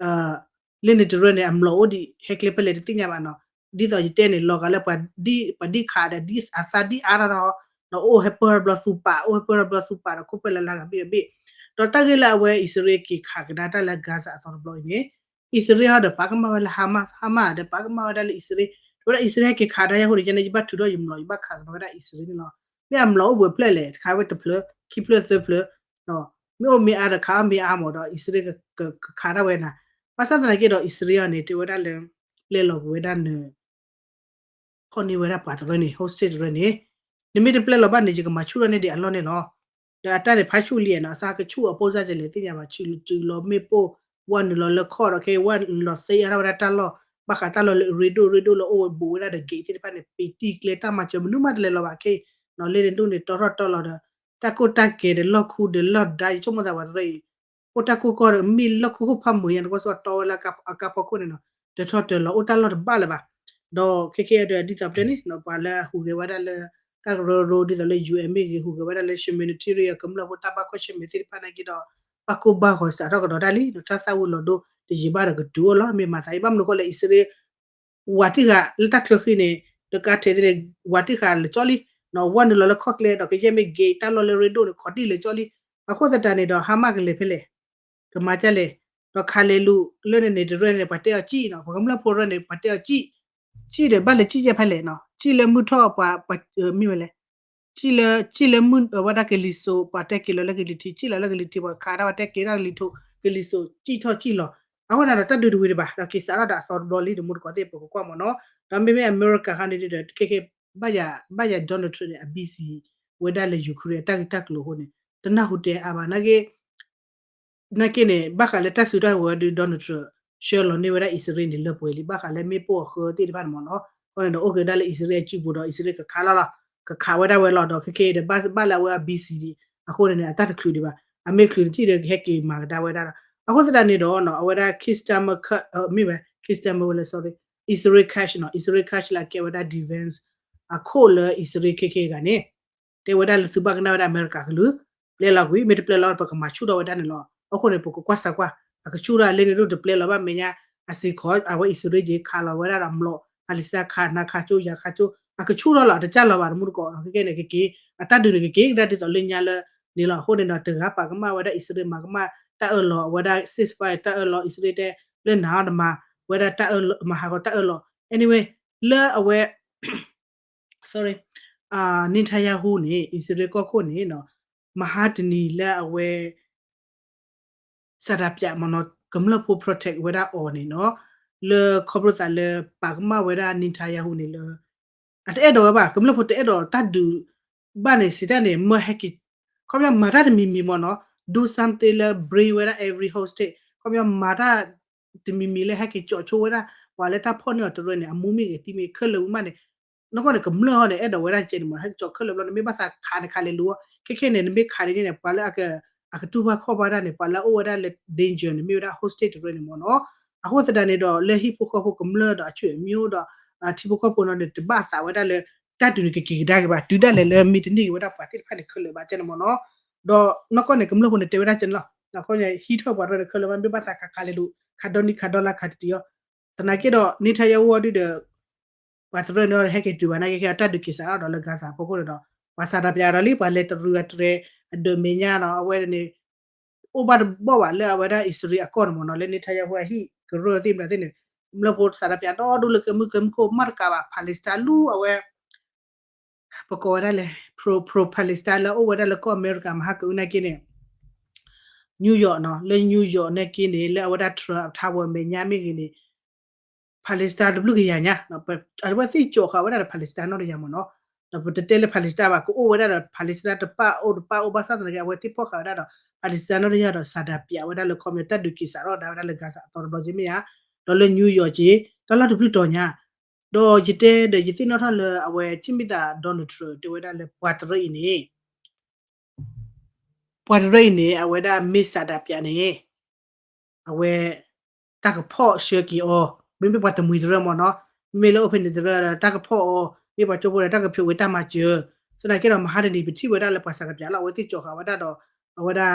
လၢန့ၣ်တရၢန့ၣ် အမျိာ်အိၣ်ဒံး ဟဲကျဲဖဲလဲၣ်တသ့ၣ်ညါဘၣ်နီၤ. ဒ်သိးယတဲန့ၣ် လီၤဂာ်လၢပှၤဒံၣ်ခးဒီး အသးဒံၣ်အါထီၣ်ထီၣ် ဒီးအိၣ်ဟဲပၢၢ်ထီၣ်ဘျီသူပာ် အိၣ်ဟဲပၢၢ်ထီၣ်ဘျီသူပာ်ဒီး ခိၣ်ဖျီၣ်လၢလၢဂၤဘ့ၣ်ဂၤဘ့ၣ် ဒီးတၢ်ဂ့ၢ်လၢအဝဲအံၣ်စရ့လးက့ၤခးကဒါတၢ်လၢ Gaza အသီတဘျီအံၤန့ၣ် အံၣ်စရ့လးဟီဒီးပာ်ကမၣ်ဝဲလၢ Hamas, Hamas ဒီးပာ်ကမၣ်ဝဲဒၣ်လၢအံၣ်စရ့လး, တဲဝဲဒၣ်အံၣ်စရ့လးဟဲက့ၤခးတၢ်ယဲၢ်ဃိန့ၣ် ယန့ၣ် ယဘၣ်ထုးထီၣ်ယမျိာ် ယဘၣ်ခးကဒီးဝဲဒၣ်အံၣ်စရ့လးန့ၣ်လီၤ. မ့ၢ်အမျိာ်အိၣ်ပှဲၤဖျၢၣ်လဲၣ် တခးဝဲတဖျၢၣ် ခံဖျၢၣ်သၢဖျၢၣ် မ့ၢ်အိၣ်မ့ၢ်အါဒီးခးအီၣ်မ့ၢ်အါမ့ၢ်ဒီး အံၣ်စရ့လးကခးတၢ်ဝဲနၤ, ဘၣ်ဆၣ်သနာ်က့ဒီး အံၣ်စရ့လးန့ၣ် တဲဝဲဒၣ်လၢ ပျဲလီၤကွံာ်ဝဲဒၣ်န ဖီၣ်န့ၢ်ဝဲဒၣ်ပှၤတရၢန့ၣ် hostage တရၢန့ၣ်, နမ့ၢ်တပျဲလီၤဘၣ်န့ၣ် ယကမၤဆူၣ်ထီၣ်န့ၢ်ဒံးအလီၢ်န့ၣ်လီၤ. ဒီးအတၢ်န့ၣ်ဖးဆူၣ်လံနီၤ အသးကဆူၣ်အဖိစၢ်ကလဲၣ်သ့ၣ်ညါဘၣ် ဆူၣ်လီၤမ့ၣ်ပိၢ် ဝဲနုာ်လီၤလၢခီၣ်ဒီးခဲအံၤ ဝဲလီၤသ့အါထီၣ်ဝဲဒၣ်တၢ်လီၢ် ဘၣ်ဃးတၢ်လီၢ်လၢအရ့ဒိၣ်ရ့ဒိၣ်လၢအိၣ်ဝဲဘူးဝဲဒၣ်ဒီး gate သ့ၣ်တဖၣ်န့ၣ် ပံၤတံၢ်ကျဲတၢ်မၤစၢၤ မနုၤမးတလဲၤလီၤဘၣ်ခဲအံၤ, လၢန့ၣ်ဒိၣ်န့ၣ် တီထီၣ်တီလီၤဒီး တၢ်ကိၢ်တၢ်ကဲၤဒီးလီၢ်ခူဒီးလီၢ်ဒါ ယဆိကမိၣ်သးပှၤတရၢအံၤ အိၣ်တၢ်ကိၢ်ကီၢ်ဒီး မ့ၢ်လီၢ်ခိခိၣ်ဖးမုာ်ညါ နကွၢ်စ့ၢ်ကီးတီဝဲလၢအကါဖီခိၣ်န့ၣ်နီၤ တထီၣ်တၢၤလီၤ အိၣ်တၢ်လီၢ်တဘၣ်လၢၤဘၣ်. ဒီးခဲခဲအံၤဒီး ဒ်သိးပျဲန့ၣ် ပှၤလၢအဟူးဂဲၤဝဲဒၣ်လၢ တၢ်ကရၢကရိ ဒ်သိးလၢ ယူၢ်အဲၣ် မ့ၢ်ဂ့ၤ ဟူးဂဲၤဝဲဒၣ်လၢ humanitarian ကမျၢၢ်ဖိတၢ်ဘၣ်ကွၢ်ဆၢၣ်မဲာ်သ့ၣ်တဖၣ်နာ်က့ဒီး ဘၣ်ကိၢ်ဘၣ်ဂီၤစးထီၣ်ကဒီးဒၣ်လံ တၢ်သၣ်ဝံၤလီၤဒိ တယံာ်ဘၣ်ဒီးကတုၤအိၣ်လီၤ မ့ၢ်မၤသးအံၤ ဘၣ်မနုၤဃိလဲၣ် အံၣ်စရ့လး ဝးတံၢ်ဃာ်လၢတၢ်ချၢဃံန့ၣ် တကးထဲးသ့ၣ်န့ၣ် ဝးတံၢ်ဃာ်လၢာ်ကၠီလံ, ဝဲနုာ်လီၤလၢခီၣ်ကျဲဒီး ကယဲၢ်မ့ၢ်ဂ့ၤ တၢ်လီၢ်လၢအရ့ဒိၣ်န့ၣ် ခိးတံၢ်လၢာ်ကၠီလံ. အဃိသတးန့ၣ်ဒီး Hamas ကလဲၤဖဲလဲၣ် ကမၤဒ်လဲၣ်, ဒီးခးလဲၤလူၤလၢန့ၣ်န့ၣ် တရၢန့ၣ် ပှၤတဲအီၤကံၣ်နီၤ ပှၤကမျၢၢ်ဖိတရၢန့ၣ် ပှၤတဲအီၤကံၣ်, ကံၣ်ဒီးဘၣ်လဲၤကံၣ်ယဲၢ်ဖဲလဲၣ်နီၤ ကံၣ်လၢမုၢ်ထီၣ်ပှၤ မ့ၢ်ဝဲလဲၣ် ကံၣ်လၢ ကံၣ်လၢမုၢ်အဝဲဒၣ်ကလံၤစိး ပှၤတဲက့ၤလီၤလၢကလံၤထံး ကံၣ်လီၤလၢကလံၤထံး ပှၤခးတၢ် ပှၤတဲက့ၤတၢ်ကလံၤထံး ကလံၤစိး ကံၣ်ထီၣ်ကံၣ်လီၤ. အဃိန့ၣ်ဒီး တၢ်ဒုးတဝံၤတဘၣ် ဒီးက့ၤစးထီၣ်ဒီးအသီတဘျီလံ တမူတကိးသ့ၣ် ပကကွၢ်မ့ၢ်နီၤ. ဒီးမ့မ့ၢ်အမဲရကၤခါန့ၣ်ဒီး ခဲခဲ ဘၣ်ယၤ ဘၣ်ယၤ Donald Trump န့ၣ် အ busy ဝဲဒၣ်လၢ Ukraine အတၢ်ဂ့ၢ်တၢ်ကျိၤအဃိန့ၣ် တနၢ်ဟူတဲအါဘၣ် နာ်က့ နာ်က့န့ၣ် ဘၣ်ဃးလၢတၢ်စုတၢ်ဝဲၤဒီး Donald Trump ဆှၢလီၤန့ၢ်ဝဲဒၣ်အံၣ်စရ့လးန့ၣ် လၢပှဲၤလံ ဘၣ်ဃးလၢမ့ၣ်ပိၢ်အဃၢသ့ၣ်တဖၣ်န့ၣ်မ့ၢ်နီၤ. အဃိန့ၣ်ဒီး အိၣ်က့ၤဒၣ်လၢအံၣ်စရ့လးအစုပူၤဒီး အံၣ်စရ့လးကခးလီၤလီၤ ကခးဝဲဒၣ်ဝဲလီၤ ဒီးခဲခဲအံၤဒီး ဘၣ်ဘၣ်လၢအဝဲအ busy ဒံး အဃိန့ၣ်န့ၣ် အတၢ်တချုးဒံးဘၣ် အမ့ၢ်ချုးတထံၣ်ဒီး ကဟဲက့ၤမၤကဒါဝဲဒၣ်ဒီး အဃိသတးန့ၣ်ဒီး အဝဲဒၣ် Keir Starmer မ့ၢ်ဝဲ Keir Starmer ဝဲလဲၣ် sorry Israel Katz နီၤ Israel Katz လၢအကဲဝဲဒၣ် defense အခိၣ်လၢအံၣ်စရ့လး ခဲခဲအံၤဂၤန့ၣ် တဲဝဲဒၣ်လၢသုဘၣ်ကနၣ်ဝဲဒၣ်အမဲရကၤကလုာ် ပျဲလီၤကွံာ် မ့ၢ်တပျဲလီၤ ပကမၤဆူၣ်ထီၣ်ဝဲဒၣ်န့ၣ်လီၤ. အဃိန့ၣ် ပကကွၢ်စၢၤကွၢ် အကဆူၣ်ထီၣ်လၢန့ၣ်ဒိၣ်တပျဲလီၤဘၣ်မဲာ်ညါ အစ့ၢ်ကီး အဝဲအံၣ်စရ့လးက့ၤခးလီၤဝဲဒၣ်ဒီးမျိာ် Palestine ခးနၤခးကၠိယၤခးကၠိ အကဆူၣ်ထီၣ်လီၤ အတကၢ်လီၤဘၣ်တမူတကိးဒီး ခဲကဲန့ၣ် ကက့ၤ အတၢ်ဒုးန့ၣ် ကက့ၤကဒါဒ်သိးလၢညါလၢန့ၣ်လီၤ. အဃိန့ၣ်ဒီး တဂၤပာ်ကမၣ်ဝဲဒၣ်အံၣ်စရ့လး မၤကမၣ်တၢ်အၢၣ်လီၤ အဝဲဒၣ် ceasefire တၢ်အၢၣ်လီၤ အံၣ်စရ့လးတဲ လၢနၤအီၤနမၤဝဲဒၣ်တၢ်အၢၣ်လီၤ မၤဟးဂီၤတၢ်အၢၣ်လီၤ anyway လၢအဝဲ sorry Netanyahu န့ၣ် အံၣ်စရ့လးကီၢ်ခိၣ်န့ၣ်နီၤ မဟါတနံၤလၢအဝဲ ဆန္ဒပြမ့ၢ်နီၤ ကမျၢၢ်ဖိ protest ဝဲဒၣ်အီၤန့ၣ်နီၤ လၢခီဖျိသးလၢပာ်ကမၣ်ဝဲဒၣ် Netanyahu န့ၣ်လၢ အတအဲၣ်ဒိးဝဲဘၣ် ကမျၢၢ်ဖိတအဲၣ်ဒိးတၢ်ဒုးဘၣ်န့ၣ် စံးတၢ်န့ၣ် မၢဟဲက့ၤ ခီပညီမၤတၢ်တမံၤမံၤမ့ၢ်နီၤ do something လၢ bring ဝဲဒၣ် every hostage ခီပညီမၤတၢ်တမံၤမံၤလၢဟဲက့ၤကၠီၣ်ဆိဝဲဒၣ် ပှၤလၢတၢ်ဖီၣ်န့ၢ်အီၤတရၢန့ၣ် အမူမ့ၢ်ဂ့ၤသံမ့ၢ်ဂ့ၤ ခဲလၢာ်ဝံၤမးန့ၣ် နီၢ်ကီၢ်န့ၣ် ကမျၢၢ်ဟီန့ၣ် အဲၣ်ဒိးဝဲဒၣ်ကဲန့ၣ်မ့ၢ်နီၤ ဟဲက့ၤကၠီၣ်ခဲလၢာ်ဘျီန့ၣ် မ့ၢ်ဘၣ်သးခးန့ၣ်ခးလဲၤလိၤအီၤ ခဲခဲန့ၣ် နမ့ၢ်ခးဒ်န့ၣ်န့ၣ် ပှၤလၢအက အကတူၢ်ဘၣ်ခီၣ်ဘၣ်တၢ်န့ၣ် ပှၤလၢအအိၣ်ဝဲဒၣ်လၢ danger န့ၣ် မ့ၢ်ဝဲဒၣ် hostage တရၢန့ၣ်မ့ၢ်နီၤ အဃိသတးန့ၣ်ဒီး လၢဟံၣ်ဖိဃီဖိကမျၢၢ်ဒီးအဆွေမျိုးဒီး ထံဖိကီၢ်ဖိနီၤန့ၣ် တဘၣ်သးဝဲဒၣ်လၢ တၢ်ဒုးန့ၣ်ကက့ၤကဒါက့ၤဘၣ် တုၤဒၣ်လဲာ်လၢမ့ၢ်တန့ၢ်က့ၤဝဲဒၣ်ပှၤသ့ၣ်တဖၣ်န့ၣ်ခဲလၢာ်ဘၣ်ကဲန့ၣ်မ့ၢ်နီၤ ဒီးနီၢ်ကီၢ်န့ၣ် ကမျၢၢ်ဖိန့ၣ်တဲဝဲဒၣ်ကဲန့ၣ်လီၤ အဃိန့ၣ် ဟံးထီၣ်ပှၤတရၢန့ၣ်ခဲလၢာ်ဘၣ် မ့ၢ်ဘၣ်သးခးခးလဲၤလိၤ ခးဒီနံၤခးဒီလါခးတတံၤအီၤ သနာ်က့ဒီး Netanyahu ဒုဒီး ပှၤတရၢန့ၣ်ဟဲက့ၤတုၤဘၣ်နာ်က့ အတၢ်ဒုးက့ၤစးထီၣ်ဒီးလၢ Gaza အဖီခိၣ်န့ၣ်ဒီး ပှၤဆန္ဒပြဒီးလံ ပှၤလဲၤတရံးအတြဲၤ အဒၢးမဲာ်ညါနီၤ အဝဲန့ၣ် အိၣ်ဘၣ်တဘီၣ်ဘၣ်လၢအဝဲဒၣ်အံၣ်စရ့လးအကီၢ်န့ၣ်မ့ၢ်နီၤ လၢ Netanyahu အဟံၣ်ကရၢသ့ၣ်မတၤသ့ၣ်န့ၣ် ကမျၢၢ်ဖိဆန္ဒပြဒီဒူၣ်လၢကျဲမုၢ်ကျဲမုၢ်ခိၣ် မ့ၢ်တကးဘၣ် Palestine လူအဝဲ ပကိးဝဲဒၣ်လဲၣ် pro pro Palestine လၢအအိၣ်ဝဲဒၣ်လၢကီၢ်အမဲရကၤ မဟါကအုနာ်က့န့ၣ် New York နီၤ လၢ New York နာ်က့န့ၣ် လၢအဝဲဒၣ် Trump Tower မဲာ်ညါမ့ၢ်ဂ့ၤန့ၣ် Palestine တဘျုးကယၤညါ အဝဲသ့ၣ်ကၠီၤဃာ်ဝဲဒၣ်ဒီး Palestine နီတယၤမ့ၢ်နီၤ ဒီးပတတဲလၢ Palestine ဘၣ် ကအိၣ်ဝဲဒၣ်ဒီး Palestine တပၣ်အိၣ်တပၣ်အိၣ်ဘၣ်ဆၣ်သနာ်က့ အဝဲသ့ၣ်ဖီၣ်ဃာ်ဝဲဒၣ်ဒီး Palestine နီတယၤဒီး ဆန္ဒပြဝဲဒၣ်လၢခီပညီတၢ်ဒုးက့ၤစးထီၣ်ဒၣ်ဝဲဒၣ်လၢ Gaza အသီတဘျီက့မ့ၢ်ဧါ ဒီးလၢ New York က့ တၢ်လီၢ်တဘျုးတီၤညါ ဒီးယတဲဒီးယသ့ၣ်နီၣ်ထီၣ်လၢအဝဲထံၣ်မ့ၢ်သး Donald Trump တဲဝဲဒၣ်လၢပှၤတရၢအံၤန့ၣ် ပှၤတရၢအံၤန့ၣ် အဝဲဒၣ်မ့ၢ်ဆန္ဒပြန့ၣ် အဝဲ တၢ်ကဖီၣ်ဆှၢက့ၤအီၤ မ့မ့ၢ်ပှၤတမှံၤတရၢမ့ၢ်နီၤ မ့မ့ၢ်လၢအိၣ်ဖဲန့ၣ်တရၢဒီး တၢ်ကဖီၣ်အီၤ မ့ၢ်ပှၤကၠိဖိဒီးတၢ်ကဖျိးဝံၤတၢ်မၤစၢၤ သနာ်က့ဒီးမဟါတနံၤ ပထံၣ်ဝဲဒၣ်လၢပှၤဆန္ဒပြလီၤ အဝဲသ့ၣ်ကၠီၤဃာ်ဝဲဒၣ်ဒီး အဝဲဒၣ်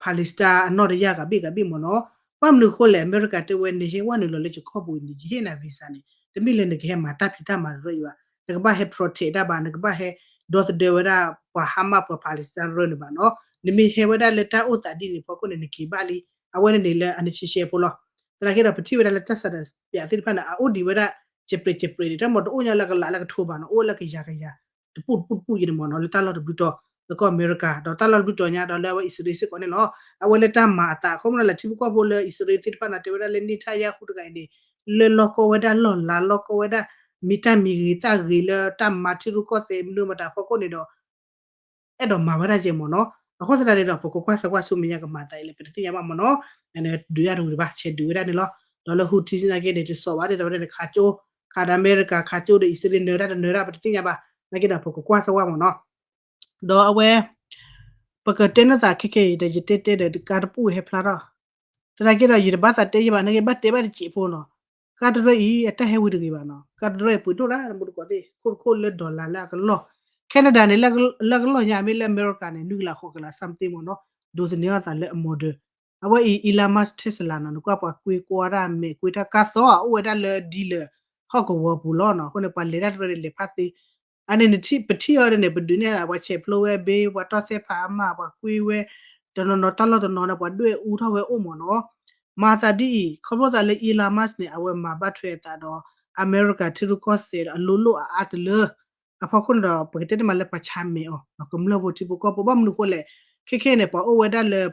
Palestine အနီၢ်တယၢ်ဂၤဘ့ၣ်ဂၤဘ့ၣ်မ့ၢ်နီၤ ဘၣ်မနုၤအဃိလဲၣ် အမဲရကၤတဲဝဲ နဟဲဝဲနုာ်လီၤလၢယကီၢ်ပူၤအံၤန့ၣ် ယဟ့ၣ်နၤ visa န့ၣ် တမ့ၢ်လၢနကဟဲမၤတၢ်ဖံးတၢ်မၤတရၢအံၤဘၣ် နကဘၣ်ဟဲ protect တၢ်ဘၣ် နကဘၣ်ဟဲ ဒီသဒၢဝဲဒၣ် ပှၤ Hamas ပှၤ Palestine တရၢန့ၣ်ဘၣ်နီၤ နမ့ၢ်ဟဲဝဲဒၣ်လၢတၢ်အိၣ်သးဒ်န့ၣ်အဖီခိၣ်န့ၣ် နက့ၤဘၣ်လံ အဝဲန့ၣ်န့ၣ်လၢအနဆံးဆဲးဖိလီၤ သနာ်က့ဒီးပထံၣ်ဝဲဒၣ်လၢတၢ်ဆန္ဒပြသ့ၣ်တဖၣ်န့ၣ် အအိၣ်ဒံးဝဲဒၣ် စပရ့းစပရ့းန့ၣ် တၢ်မ့ၢ်တအိၣ်ညါလၢကလးလၢကထိဘၣ်နီၤ အိၣ်လၢကယၤကယၤ တပူၤတပူၤတပူၤယံၤန့ၣ်မ့ၢ်နီၤ လၢတၢ်လီၢ်တဘျုးတီၤ လၢကီၢ်အမဲရကၤ ဒီးတၢ်လီၢ်တဘျုးတီၤညါဒီးလၢအဝဲအံၣ်စရ့လးစ့ၢ်ကီးန့ၣ်လီၤ အဝဲလၢတၢ်မၤအသး အဃိမ့ၢ်လၢထံဖိကီၢ်ဖိလၢအံၣ်စရ့လးသ့ၣ်တဖၣ်န့ၣ် တဲဝဲဒၣ်လၢနံၣ်ထၣ်ယၢ်ဟူတဂၤအံၤန့ၣ် လၢလီၢ်ကီၢ်ဝဲဒၣ်လီၢ်လၤ လီၢ်ကီၢ်ဝဲဒၣ် မ့ၢ်တၢ်မံၤဂ့ၤသၣ်ဂ့ၤလၢတၢ်မၤထံရူၢ်ကီၢ်သဲးမနုၤမတၤအဖီခိၣ်န့ၣ်ဒီး အဲၣ်ဒိးမၤဝဲဒၣ်ကဲမ့ၢ်နီၤ အဃိသတးန့ၣ်ဒီး ပကကွၢ်စၢၤကွၢ်ဆူမဲာ်ညါကမၤသးအံၤလဲၣ် ပတသ့ၣ်ညါဘၣ်မ့ၢ်နီၤ ဒုးတၢ်တဝံၤတဘၣ် ဆဲးဒုးဝဲဒၣ်န့ၣ်လီၤ ဒီးလၢ Houthi နာ်က့န့ၣ် တစိာ်ဘၣ်ဒ်သိးဝဲဒၣ်န့ၣ် ခးကၠိ ခးဒီးအမဲရကၤ ခးကၠိဒီးအံၣ်စရ့လး နၢၤတၢ်တနၢၤတၢ် ပတသ့ၣ်ညါဘၣ် နာ်က့ဒီး ပကကွၢ်စၢၤကွၢ်မ့ၢ်နီၤ ဒီးအဝဲ ပကတဲနီၢ်သးခဲခဲအံၤဒီး ယတဲတဲဒီးကါတပူၤဟဲဖျါထီၣ် သနာ်က့ဒီး ယတဘၣ်သးတဲယဘၣ် နာ်က့ဘၣ်တဲဘၣ်တစဲးဖိနီၤ ကါတရၢအံၤ အတၢ်ဟဲဝံၤတဂ့ၤဘၣ်နီၤ ကါတရၢအံၤ ပှ့ၤဒိၣ်ဒၣ် မူတကိးသ့ၣ် ခိၣ်တခိၣ်လၢ dollar လၢအကလီၢ် Canada န့ၣ် လၢကလီၢ်ညါ မ့ၢ်လၢအမဲရကၤန့ၣ် နွံကလးဃိးကလး something မ့ၢ်နီၤ ဒိးသန့ၤအသးလၢအ model အဝဲအံၤ Elon Musk Tesla နီၤ နကွၢ်ပှၤကွ့ကွၢ်တၢ်မဲာ်ကွ့တၢ်ကါသီ အအိၣ်ဝဲဒၣ်လၢ dealer ဟီၣ်ကဝီၤပူၤလီၤနီၤ အဃိန့ၣ် ပှၤလဲၤတၢ်တရၢန့ၣ် လဲၤဖးသ့ အန့ၣ် ပထံၣ်အီၤဒ်န့ၣ် ပဒုးနဲၣ် ပှၤဆဲးဖျိဝဲဘ့ ပှၤတီၢ်သဲဖးအမၢ် ပှၤကွ့ဝဲ တနီၤနီၤတၢ်လီၢ်တနီၤန့ၣ် ပှၤဒွဲၣ်အူထီၣ်ဝဲအိၣ်မ့ၢ်နီၤ မၤသးဒ်အံၤ ခီဖျိသးလၢ Elon Musk န့ၣ် အဝဲမၤဘၣ်ထွဲအသးဒီး အမဲရကၤထံရူၢ်ကီၢ်သဲးဒီးအလိၤလိၤအအါတလၢ အဖီခိၣ်န့ၣ်ဒီး ပကတဲတမံၤလၢပှၤဆါမဲာ်အီၤ ကမျၢၢ်ဖိထံဖိကီၢ်ဖိ ဘၣ်မနုၤအဃိလဲၣ် ခဲခဲန့ၣ် ပှၤအိၣ်ဝဲဒၣ်လၢ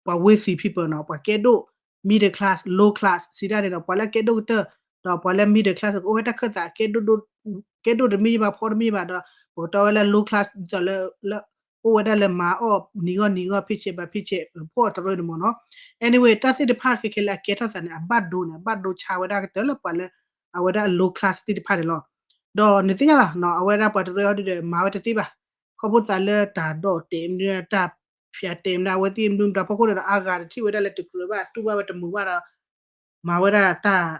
ပှၤ wealthy people နီၤ ပှၤကဲဒိၣ် middle class low class စံးတၢ်န့ၣ်ဒီး ပှၤလၢအကဲဒိၣ်ကတၢၢ် ဒီးပှၤလၢ middle class ကအိၣ်ဝဲတၢ်ခၢၣ်သး ကဲဒိၣ်တမ့ၢ်ဘၣ် ဖီတမ့ၢ်ဘၣ်ဒီး ပကတီဝဲလၢ low class ဒ်သိးလၢ အိၣ်ဝဲဒၣ်လၢမၤအီၣ်နံၤဂီၢ်နံၤဂီၢ် paycheck by paycheck ဖီၣ်တရၢန့ၣ်မ့ၢ်နီၤ anyway တၢ်သ့ၣ်တဖၣ်ခဲခဲလၢအကဲထီၣ်သးန့ၣ် အဘၣ်ဒိန့ၣ် အဘၣ်ဒိဆါဝဲဒၣ်ကတၢၢ်လၢပှၤလၢ အဝဲဒၣ် low class သ့ၣ်တဖၣ်န့ၣ်လီၤ ဒီးနသ့ၣ်ညါလီၤ အဝဲဒၣ်ပှၤတရၢအီၤဒုဒီး မၤဝဲတသ့ဘၣ် ခီဖျိသးလၢတၢ်ဒိးတဲာ်မနုၤ တၢ်ဖျါတဲာ်မနုၤ အဝဲသ့ၣ်မနုၤမတၤဖီခိၣ်န့ၣ်ဒီး အါဂၤတထံၣ်ဝဲဒၣ်လၢတကြၢးဘၣ် တူၢ်ဘၣ်ဝဲတမုာ်ဘၣ်ဒီး မၤဝဲဒၣ်တၢ်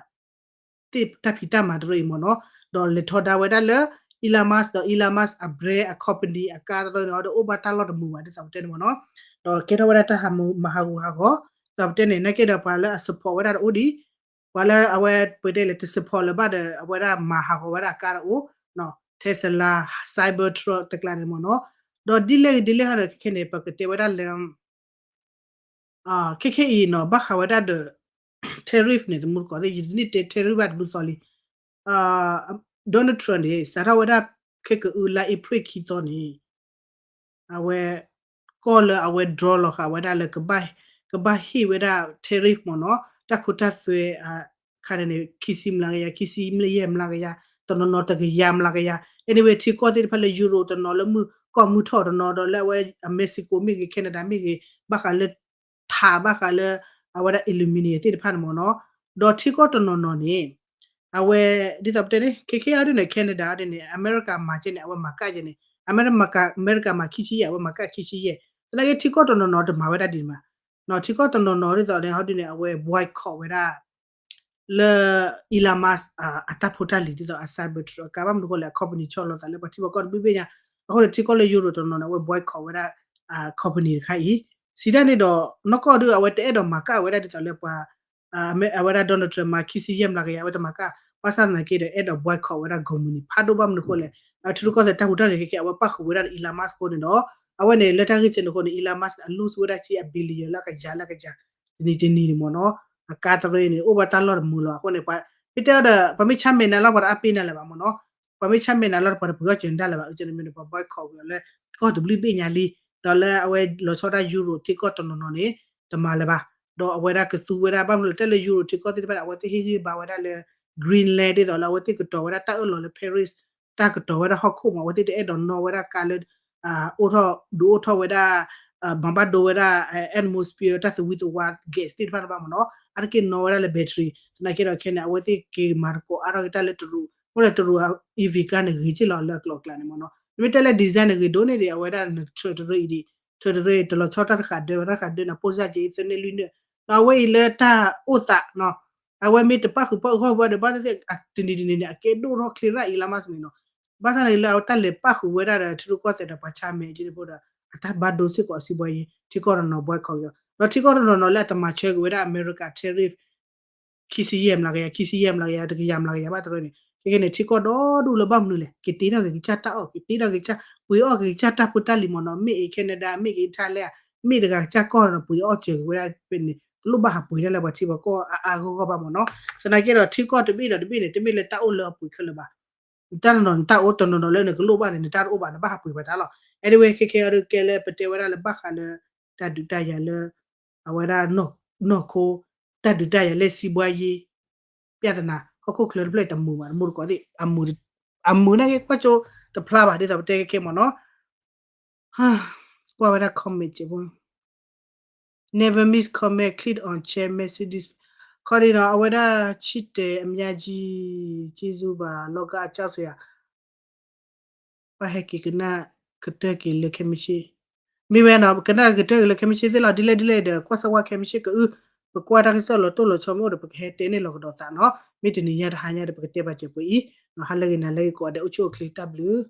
တၢ်ဖံးတၢ်မၤတရၢအံၤမ့ၢ်နီၤ ဒီးလဲၤထီဒါဝဲဒၣ်လၢ Elon Musk ဒီး Elon Musk အ brand အ company အကါတရၢန့ၣ်ဒီး အိၣ်ဘၣ်တၢ်လီၢ်တမုာ်ဘၣ်ဒ်သိးပတဲန့ၣ်မ့ၢ်နီၤ ဒီးကဲထီၣ်ဝဲဒၣ်တၢ်ဟးမၤဟးဂူာ်ဟးဂီၤ ဒ်သိးပတဲန့ၣ် နာ်က့ဒီးပှၤလၢအ support ဝဲဒၣ်တအိၣ်ဒံး ပှၤလၢအဝဲပတဲလဲၣ် တ support လၢၤဘၣ်ဒီး အဝဲဒၣ်မၤဟးဂီၤဝဲဒၣ်အကါတအိၣ် Tesla Cybertruck တကျါန့ၣ်မ့ၢ်နီၤ ဒီးဒ်လဲၣ်ဂ့ၤဒ်လဲၣ်ဟီဒီးခဲခဲန့ၣ် ပကတဲဝဲဒၣ်လၢ ခဲခဲအံၤနီၤ ဘၣ်ဃးဝဲဒၣ်ဒီး tariff န့ၣ် တမူတကိးသ့ၣ် ယတန့ၢ်တဲ tariff ဘၣ်တဘျုးသီလံ Donald Trump န့ၣ် စးထီၣ်ဝဲဒၣ် ခဲကအုလါအ့ဖြ့ၣ်ခံသီန့ၣ် အဝဲ ကီၢ်လၢအဝဲ draw လီၤဃာ်ဝဲဒၣ်လၢ ကဘၣ်ဟ့ၣ်ဝဲဒၣ် tariff မ့ၢ်နီၤ တၢ်ခိတၢ်သွဲ ခါန့ၣ် ခံဆံမျးကယၤ ခံဆံယဲၢ်မျးကယၤ တနီၤနီၤတကယၤမျးကယၤ anyway ထံကီၢ်သ့ၣ်တဖၣ်လၢ Europe တနီၤလၢမုၢ်ကီၢ်မုၢ်ထီၣ်တနီၤဒီးလၢအဝဲ Mexico မ့ၢ်ဂ့ၤ Canada မ့ၢ်ဂ့ၤ ဘၣ်ဃးလၢ ထးဘၣ်ဃးလၢ အဝဲဒၣ် aluminium သ့ၣ်တဖၣ်န့ၣ်မ့ၢ်နီၤ ဒီးထံကီၢ်တနီၤနီၤန့ၣ် အဝဲ ဒ်သိးပတဲန့ၣ် ခဲခဲအံၤဒ်န့ၣ် Canada ဒ်န့ၣ် အမဲရကၤမၤကဲန့ၣ် အဝဲမၤကၣ်ကဲန့ၣ် အမဲရကၤမၤခံဆံယဲၢ် အဝဲမၤကၣ်ခံဆံယဲၢ် သနာ်က့ထံကီၢ်တနီၤနီၤတမၤဝဲဒၣ်ဒ်န့ၣ်ဘၣ် ထံကီၢ်တနီၤနီၤဒ်သိးန့ၣ် ဟီဒ်န့ၣ် အဝဲ boycott ဝဲဒၣ် လၢ Elon Musk အတၢ်ဖိတၢ်လံၤဒ်သိးအ Cybertruck အကါ ဘၣ်မနုၤအဃိလဲၣ် အ company ဆီၣ်လီၤသးလၢပှၤထံပှၤကီၢ်တဘ့ၣ်ဘ့ၣ်ညါ အဃိန့ၣ် ထံကီၢ်လၢ Europe တနီၤနီၤန့ၣ် အဝဲ boycott ဝဲဒၣ် company တခါအံၤ စံးတၢ်န့ၣ်ဒီး နီၢ်ကီၢ်ဒုး အဝဲတအဲၣ်ဒိးမၤကၣ်ဝဲဒၣ်ဒ်သိးလၢပှၤ အဝဲဒၣ် Donald Trump မၤခံဆံယဲၢ်မျးကယၤ အဝဲတမၤကၣ် ဘၣ်ဆၣ်သနာ်က့ဒီး အဲၣ်ဒိး boycott ဝဲဒၣ် company ဖးဒိၣ် ဘၣ်မနုၤအဃိလဲၣ် ထံရူၢ်ကီၢ်သဲးတၢ်ဟူးတၢ်ဂဲၤခဲခဲ အဝဲပၣ်ဃုာ်ဝဲဒၣ်ဒီး Elon Musk အဃိန့ၣ်ဒီး အဝဲန့ၣ် လၢတၢ်ဂ့ၢ်ကဲန့ၣ်အဃိန့ၣ် Elon Musk န့ၣ် အ lose ဝဲဒၣ်က့အ billion လၢကယၤလၢကယၤ တနံၤတနံၤန့ၣ်မ့ၢ်နီၤ အကါတရံးန့ၣ် အိၣ်ဘၣ်တၢ်လီၢ်တမုာ်လီၤ အဃိန့ၣ် ပှၤ မ့ၢ်တဲအီၤဒီး ပှၤမ့ၢ်ဆါမဲာ်နၤလီၤ ပှၤတအါပ့ၤနၤလၢၤဘၣ်မ့ၢ်နီၤ ပှၤမ့ၢ်ဆါမဲာ်နၤလီၤ ပှၤတပှ့ၤအီၣ်စၢၤနၤတၢ်လၢၤဘၣ် အုကၠၢန့ၣ်မ့ၢ်န့ၣ် ပှၤ boycott ကွံာ်အီၤလၢ ကီၢ်တဘျုးဘ့ၣ်ညါလံ ဒီးလၢအဝဲလီၤဆီဒၣ် Europe ထံကီၢ်တနီၤနီၤန့ၣ် တမၤလၢၤဘၣ် ဒီးအဝဲဒၣ်ကသူဝဲဒၣ် ဘၣ်မနုၤလဲၣ် တၢ်လၢ Europe ထံကီၢ်သ့ၣ်တဖၣ်န့ၣ် အဝဲသ့ၣ်ဟ့ၣ်ဂံၢ်ဘါဝဲဒၣ်လၢ Greenland ဒ်သိးလၢအဝဲသ့ၣ်ကတီၤဝဲဒၣ်တၢ်အၢၣ်လီၤလၢ Paris တၢ်ကတီၤဝဲဒၣ်ဟီၣ်ခိၣ်မး အဝဲသ့ၣ်တအဲၣ်ဒိးနီၣ်ဝဲဒၣ်ကါလၢ အိၣ်ထီၣ်ဒုးအိၣ်ထီၣ်ဝဲဒၣ် မၤဘၣ်ဒိဝဲဒၣ် atmosphere တၢ်သဝံသဝါ gas သ့ၣ်တဖၣ်န့ၣ်ဘၣ်မ့ၢ်နီၤ အါတက့ၢ်နီၣ်ဝဲဒၣ်လၢ battery သနာ်က့ဒီးခဲန့ၣ် အဝဲသ့ၣ်က့ၤမၤသကိးအါထီၣ်က့ၤတၢ်လၢတရူး အိၣ်လၢတရူး E V ကါန့ၣ်ဂ့ၤက့ၢ်လီၤလၢအကျိၤအကျဲန့ၣ်မ့ၢ်နီၤ နမ့ၢ်တဲလၢ design န့ၣ်ဂ့ၤဒိၣ်န့ၢ်ဒံး အဝဲဒၣ်နထၢတရံးအံၤဒံး ထၢတရံး တလီၤဆီတၢ်တဃာ်ဒၢ တၢ်တဃာ်ဒၢန့ၣ် ဖိစၢ်က့ၤသၢန့ၢ်လွံၢ်န့ၢ် ဒီးအဝဲအံၤလၢတၢ်အိၣ်သး အဝဲမ့ၢ်တပၣ်ဃုာ်ပၣ်ဂီၢ်ဝဲဒီး ဘၣ်သ့ၣ်သ့ၣ် တနံၤတနံၤန့ၣ် အကဲဒိၣ်ထီၣ်ချ့ရၣ် Elon Musk န့ၣ်နီၤ ဘၣ်ဆၣ်န့ၣ်လၢအဝဲတၢ်လဲၤပၣ်ဃုာ်ဝဲဒၣ်ဒီး ထံရူၢ်ကီၢ်သဲးဒီးပှၤဆါမဲာ်က့ဖိဒီး အတၢ်ဘၣ်ဒိစ့ၢ်ကီးစံးဘှါယံၤ ထံကီၢ်တနီၤ boycott က့ၤအီၤ ဒီးထံကီၢ်တနီၤနီၤလၢအတမၤဆၢက့ၤဝဲဒၣ် America tariff ခံဆံယဲၢ်မျးကယၤ ခံဆံယဲၢ်မျးကယၤ တကယၤမျးကယၤဘၣ်တရၢန့ၣ် ခဲကဲန့ၣ် ထံကီၢ်ဒီဒူၣ်လၢဘၣ်မနုၤလဲၣ် က့ၤတ့ထီၣ်က့ၤကစၢ်တၢ်အီၣ် က့ၤတ့ထီၣ်က့ၤကစၢ် ပှ့ၤအီၣ်က့ၤကစၢ်တၢ်ဖိတၢ်လံၤမ့ၢ်နီၤ မ့ၢ်အံၤ Canada မ့ၢ်က့ၤ Thailand မ့ၢ်တဂၤကစၢ်ကီၢ်နီၤ ပှ့ၤအီၣ်စၢၤက့ၤဝဲဒၣ်ဖဲန့ၣ် တလိၣ်ဘၣ်ဟးပှ့ၤဒၣ်လၢပှၤထံပှၤကီၢ်အါအါဂီၢ်ဂီၢ်ဘၣ်မ့ၢ်နီၤ သနာ်က့ဒီးထံကီၢ်တဘ့ၣ်ဒီးတဘ့ၣ်န့ၣ် တမ့ၢ်လၢတၢ်အိၣ်လၢအပှ့ၤခဲလၢာ်ဘၣ် တၢ်တနီၤ တၢ်အိၣ်တနီၤနီၤလၢနကလိၣ်ဘၣ်န့ၣ် နတၢ်တအိၣ်ဘၣ် နဘၣ်ဟးပှ့ၤပှၤတၢ်လီၤ anyway ခဲခဲအံၤဒုးကဲလၢပတဲဝဲဒၣ်လၢဘၣ်ဃးလၢ တၢ်ဒုးတၢ်ယၤလၢ အဝဲဒၣ် နီၢ်ခိ တၢ်ဒုးတၢ်ယၤလၢစံးဘှါယ့ ပြဿနာ ဟီၣ်ခိၣ်ချၢတဖျၢၣ်တမုာ်ဘၣ် တမုာ်တကိးသ့ၣ် အမုာ်န့ၣ်က့ ကွၢ်ကၠိတဖျါဘၣ် ဒ်သိးပတဲခဲခဲမ့ၢ်နီၤ ကွၢ်ဝဲဒၣ် comment က့ဖိ Never miss comment, click on share message this ခီဒ်နီၤ အဝဲဒၣ် ချစ်တယ်အများကြီး ကျေးဇူးပါ လောကအကြောက်စရာ ပဟဲက့ၤကနၣ်ကတၢၢ်က့ၤလၢခဲမုၢ်ဆ့ၣ် မ့ၢ်ဝဲနီၤ ကနၣ်ကတၢၢ်က့ၤလၢခဲမုၢ်ဆ့ၣ်သ့ၣ်လီၤ ဒ်လဲၣ်ဒ်လဲၣ်ဒီး ကွၢ်စၢ်ဝါခဲမုၢ်ဆ့ၣ်ကအု ပကွၢ်တၢ်ကစီၣ်လီၤတိၢ်လီၤဆီမ့ၢ်အိၣ်ဒီး ပကဟဲတဲန့ၢ်လီၤကဒီးသးနီၤ မ့ၢ်တနံၤညါတဟါညါဒီး ပကတဲပာ်စၢၤပှဲၤအံၤ ဟါလၢဂ့ၤနၤလၢဂ့ၤကိးဂၤဒဲး အိၣ်ဆူၣ်အိၣ်ချ့တၢ်ဘျုး